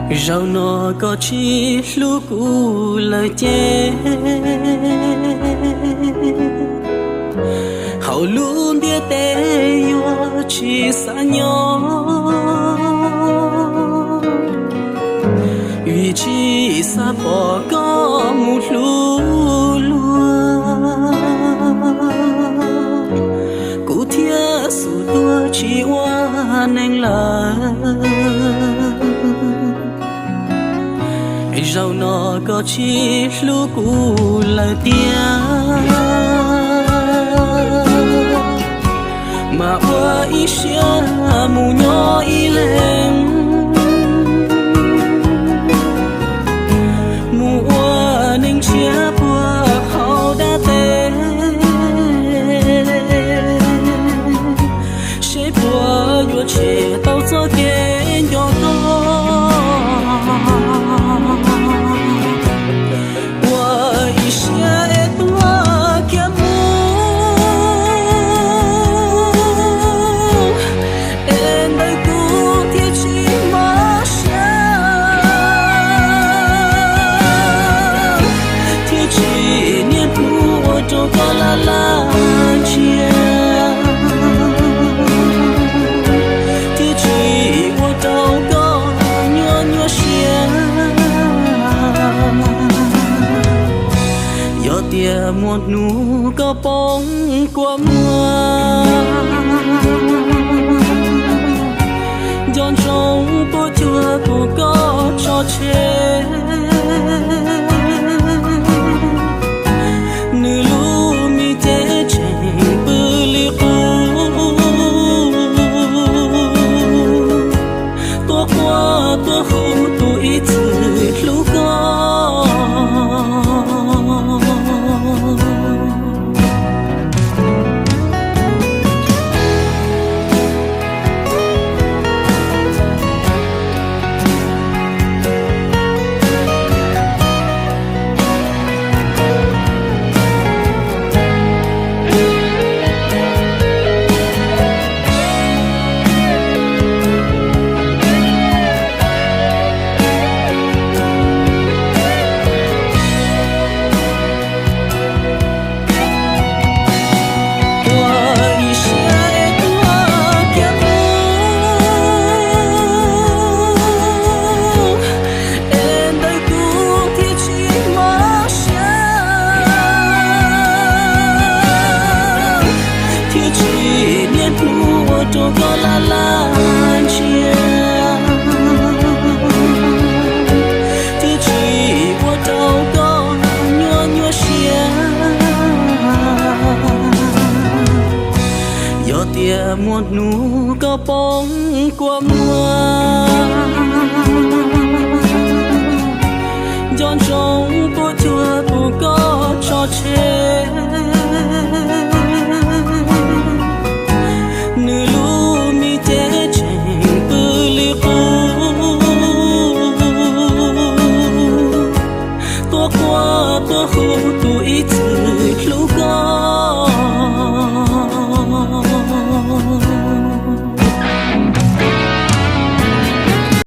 Zaum no koj tsis hlub kuv lawm ces, hauv lub ntiaj teb yuav tsis xav nyob, vim tsis xav pom koj mus hlub luag, kuv thiaj xub tuag tsis ua neeg lawm. Zaum no koj tsis hlub kuv lawm tiag, mas ua ib siab mus nyob ib leeg, mus ua neeg tshiab puag hauv dab teb, seb puas yuav tshem tau txoj kev nco koj. Ua ib siab es tuag kiag mus, es ntawm kuv thiaj tsis mob siab, thiaj tsis niaj hnub ua rau koj laj laj ntsia, thiaj tsis ua rau koj nyuaj nyuaj siab. Yog tias muaj hnub koj poob kua muag, nco ntsoov puas cuag kuv koj tso tseg, nws lub me cev tseem pw li qub, tuaj quaj tuaj hu tus ib txwm hlub koj. Ua ib siab es tuag kiag mus, es ntawm kuv thiaj tsis mob siab, thiaj tsis niaj hnub ua rau koj laj laj ntsia, thiaj tsis ua rau koj nyuaj nyuaj siab. Yog tias muaj hnub koj poob kua muag, nco ntsoov puas cuag tus koj tso tseg, nws lub me cev tseem pw li qub, tuaj quaj tuaj hu tus ib